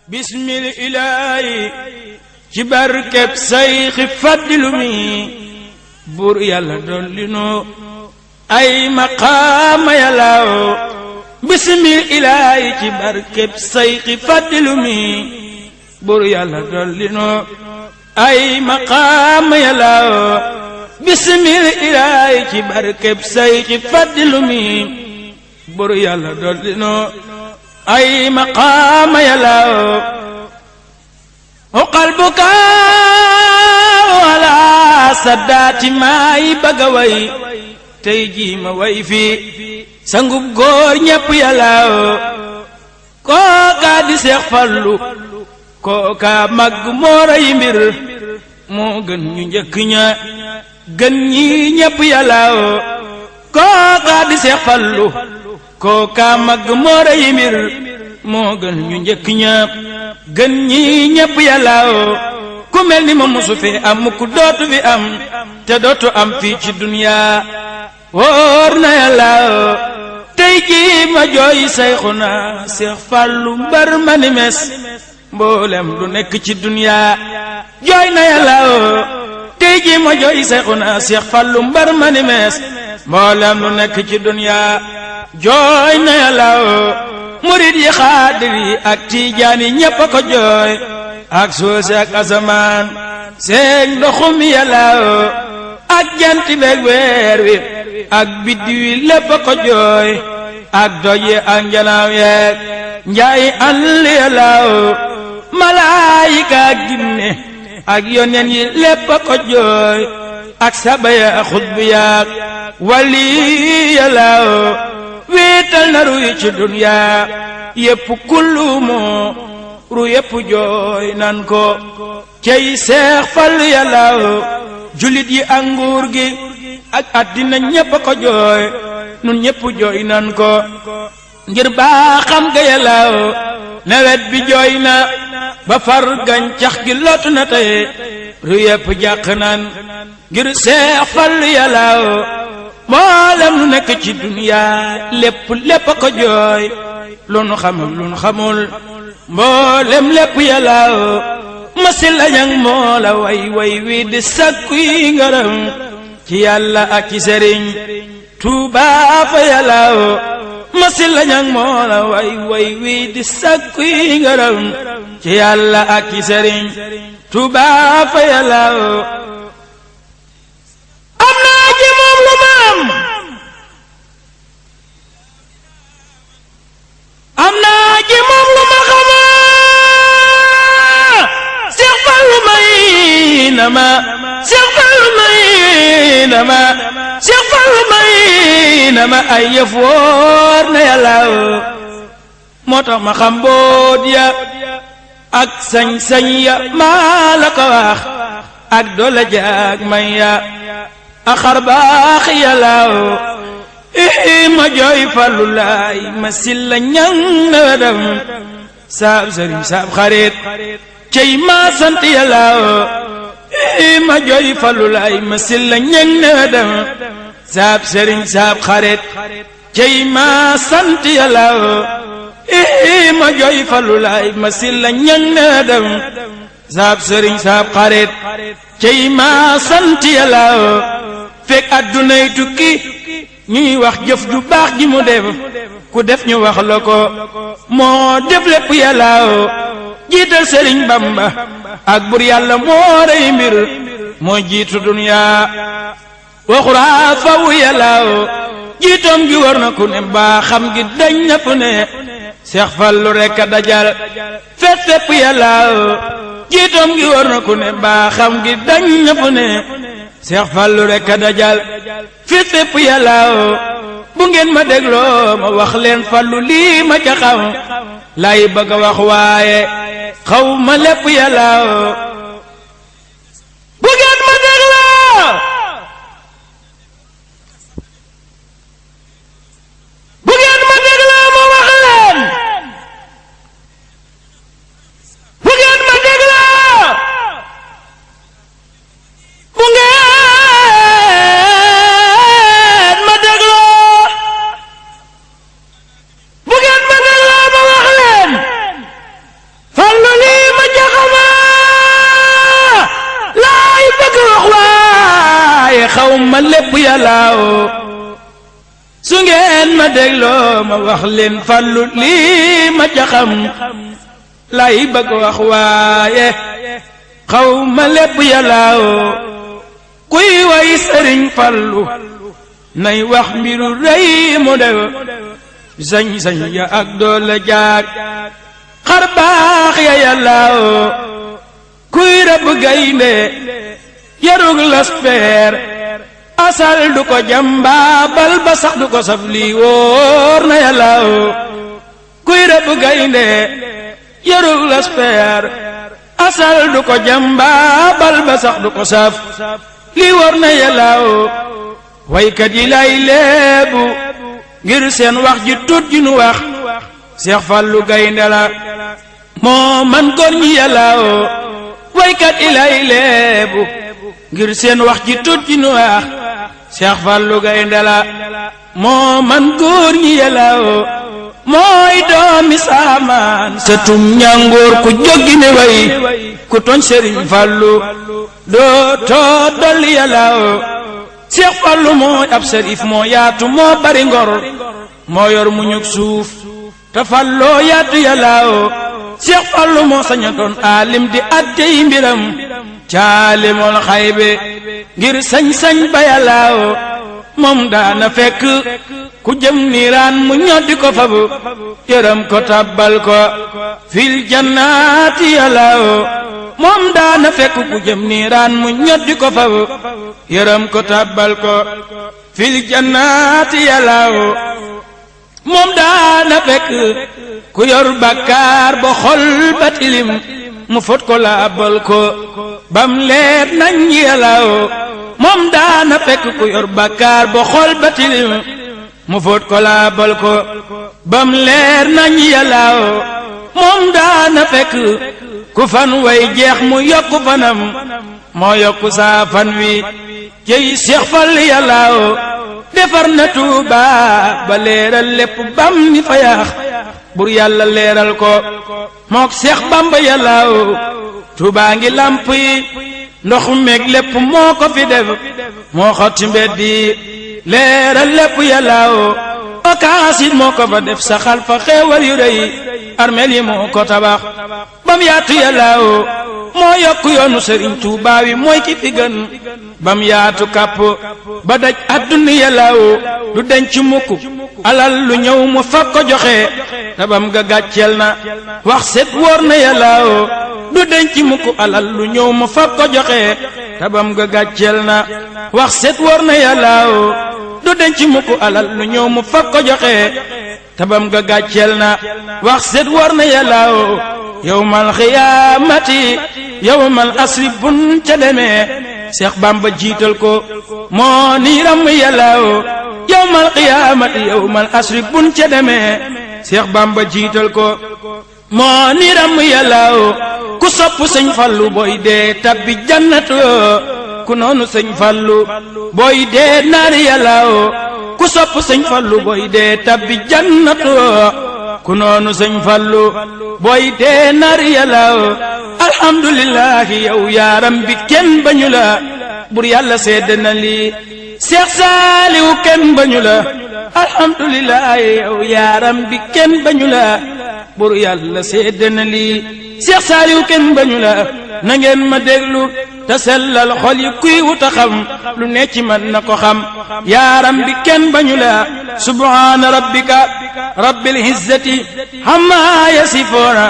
bismil ilaahi ci barkeb sayxi faddilu mi buur yàlla dolli nu ay maqaama yàllaaw bismil ilaahi ci barkeb sayxi faddilu mi buur yàlla dolli nu ay maqaama yàllaaw bismil ilaahi ci barkeb sayxi faddilu mi buur yàlla dolli nu ay maqaama yàllaaw uqal bukaa wala saddaati maay bëgga way tey jii ma way fi sangub góor ñépp yàllaaw kookaa di Seex Fallu kookaa màgg moo rey mbir moo gën ñu njëkk ña gën ñi ñépp yàllaaw kookaa di Seex Fallu kookaa màgg moo rey mbir moo gën ñu njëkk ña gën ñi ñépp yàllaaw ku mel ni ma musu fi am ku dootu fi am te dootu am fii ci duniyaa wóor na yàllaaw tey jii ma jooy Sayxuna Seex Fallu mbar ma ni mes mboolem lu nekk ci duniyaa jooy na yàllaaw tey jii ma jooy Sayxuna Seex Fallu mbar ma ni mes mboolem lu nekk ci duniyaa jooy na yàllaaw murid yi xaadir yi ak tiijaan yi ñépp a ko jooy ak suusi ak asamaan seeg ndoxum yàllaaw ak jant beeg weer wi ak biddiw yi lépp a ko jooy ak doj yi ak njanaaw yeeg njaay àll yàllaaw malaayika ak ginne ak yoneen yi lépp a ko jooy ak saba ya xutbu yaak wali yàllaaw wéetal na ruy ci duniyaa yépp kullu moo ru yépp jooy nan ko cey Seex Fallu yàllaaw julit yi ak nguur gi ak àddina ñépp a ko jooy nun ñépp jooy nan ko ngir baaxam ga yàllaaw nawet bi jooy na ba far gàncax gi lottu na tey ru yépp jàq nan ngir Seex Fallu yàllaaw mboolem lu nekk ci duniyaa lépp a ko jooy lu nu xamul lu nu xamul mboolem lépp yàllaaw masi lañang moo la way wi di sakku yi ngërëm ci yàlla ak ci sëriñ Tuubaa fa yàllaaw masi lañang moo la way wi di sakku yi ngërëm ci yàlla ak ci sëriñ Tuubaa fa yàllaaw am naa ji moom lu ma xamaa Seex Fallu may na ma Seex Fallu may na ma Seex Fallu may na ma ay yëf wóor na yàllaaw moo tax ma xam boot ya ak sañ-sañ ya maa la ko wax ak doole jaag may ya ak xar baax yàllaaw ma jooy Fallu laay ma silla ñang na dem saab sëriñ saab xarit cey ma sant yàllaaw ma jooy Fallu laay ma silla ñang na dem saab sëriñ saab xarit cey ma sant yàllaaw ma jooy Fallu laay ma silla ñang na dem saab sëriñ saab xarit cey ma sant yàllaaw fekk addunay tukki ñuy wax jëf ju baax ji mu def ku def ñu wax la ko moo def lépp yàllaaw jiital Sëriñ Bamba ak bur yàlla moo rey mbir moo jiitu duniyaa waxuraa faw yàllaaw jiitoom gi war na ku ne baa xam gi dañ na fu ne Seex Fallu rekk a dajal fépp yàllaaw jiitoom gi war na ku ne baa xam gi dañ na fu ne Seex Fallu rekk a dajal fépp yàllaaw bu ngeen ma dégloo ma wax leen Fallu lii ma ca xam lay bëgg a wax waaye xaw ma lépp yàllaaw bu ngeen ma dégloo bu ngeen ma dégloo ma wax leen bu ngeen ma dégloo bu ngeen Fallu xaw ma lépp yàllaaw su ngeen ma dégloo ma wax leen Fallu lii ma ca xam lay bëgg wax waaye xaw ma lépp yàllaaw kuy way Sëriñ Fallu nay wax mbiru rëy mu def sañ-sañ ya ak doole jaag xar baax ya yàllaaw kuy rëbb gaynde yarug laspeer asal du ko jàmbaabal ba sax du ko saf lii wóor na yàllaaw kuy rëbb gaynde yarug laspeer asal du ko jàmbaabal ba sax du ko saf lii wóor na yàllaaw waykat yi lay leebu ngir seen wax ji tut ji nu wax Seex Fallu gaynde la moo man góor ñi yàllaaw waykat yi lay leebu ngir seen wax ji tut ji nu wax Seex Fallu gaynde la moo man góor ñi yàllaaw mooy doomi saamaan sëtum ñàngoor ku jóggi ne way ku toñ Sëriñ Fallu doo too dolli yàllaaw Seex Fallu mooy ab sërif moo yaatu moo bari ngor moo yor mu ñug suuf te falloo yaatu yàllaaw Seex Fallu moo saña doon aalim di attey mbiram caalimul xaybe ngir sañ-sañ ba yàllaaw moom daana fekk ku jëm niiraan mu ñoddi ko fabu yërëm ko tabbal ko fil jannaati yàllaaw moom daana fekk ku jëm niiraan mu ñoddi ko fabu yërëm ko tabbal ko fil jannaati yàllaaw moom daana fekk ku yor bakkaar ba xol ba tilim mu fot ko laabal ko bam leer nañ yàllaaw moom daana fekk ku yor bakkaar ba xol ba tilim mu fot ko laabal ko bam leer nañ yàllaaw moom daana fekk ku fan way jeex mu yokku fanam moo yokku saa fan wi cey Seex Fall yàllaaw defar na Tuuba ba leeral lépp bam ni fa yaax bur yàlla leeral ko mook Seex Bamba yàllaaw Tuuba ngi lamp yi ndox meeg lépp moo ko fi def moo xotti mbedd yi leeral lépp yàllaaw okaasit moo ko fa def saxal fa xeewal yu rëy armeel yi moo ko tabax bam yaatu yàllaaw moo yokk yoonu Sëriñ Tuubaa wi mooy ki fi gën bam yaatu kàpp ba daj àdduna yàllaaw du denc mukk alal lu ñëw mu fab ko joxe tabam ga gàcceel na wax set wóor na yàllaaw du denc mukk alal lu ñëw mu fab ko joxe tabam ga gàcceel na wax set wóor na yàllaaw du denc mukk alal lu ñëw mu fab ko joxe tabam ga gàcceel na wax set wóor na yàllaaw yawmal xiyaamati yawmal asri bun ca demee Seex Bamba jiital ko moo ni ram yàllaaw yawmal qiyaamati yawmal asri bun ca demee Seex Bamba jiital ko moo ni ram yàllaaw ku sopp Sëñ Fallu booy dee tabbi jannatu ku noonu Sëñ Fallu booy dee naari yàllaaw ku sopp Sëñ Fallu booy dee tabbi jannatu ku noonu Sëñ Fallu booy dee naari yàllaaw alhamdulillahi yow yaaram bi kenn bañu la bur yàlla sedd na lii Seex Saaliw kenn bañu la alhamdulillahi yow yaaram bi kenn bañu la bur yàlla sedd na lii Seex Saaliw kenn bañu la na ngeen ma déglu te sellal xol yi kuy wuta xam lu ne ci man na ko xam yaaram bi kenn bañu la subhaana rabbika rabbil izzati amma yasifuuna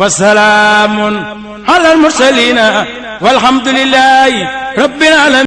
wa salaamun alal mursaliina walhamdulillahi rabbil aalamiin